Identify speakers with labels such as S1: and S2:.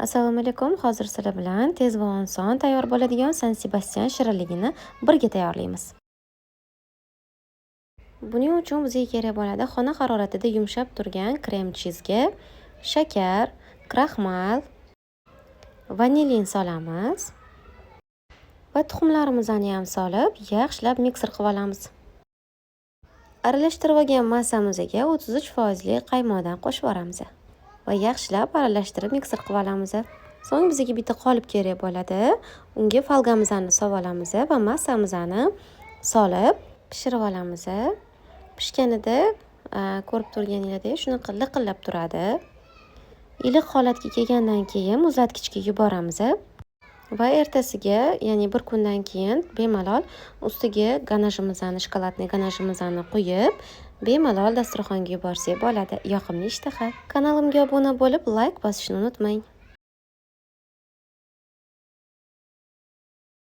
S1: Assalomu alaykum. Hozir sizlar bilan tez va oson tayyor bo'ladigan San Sebastian shirinligini birga tayyorlaymiz. Buning uchun bizga kerak bo'ladi xona haroratida yumshab turgan krem chizga shakar, kraxmal, vanilin solamiz va tuxumlarimizni ham solib, yaxshilab mikser qilib olamiz. Aralashtirib olgan massamizga 33% qaymoqdan qo'shib yuboramiz va yaxshilab aralashtirib mikser qilib olamiz. So'ng bizga bitta qolip kerak bo'ladi. Unga folgamizni solib olamiz va massamizni solib pishirib olamiz. Pishganida ko'rib turganinglardek shunaqa liqillab turadi. Iliq holatga kelgandan keyin muzlatgichga yuboramiz va ertasiga, ya'ni bir kundan keyin bemalol ustiga ganajimizni, shokoladniy ganajimizni quyib, bemalol dasturxonga yuborsak bo'ladi. Yoqimli ishtaha. Kanalimga obuna bo'lib, layk bosishni unutmang.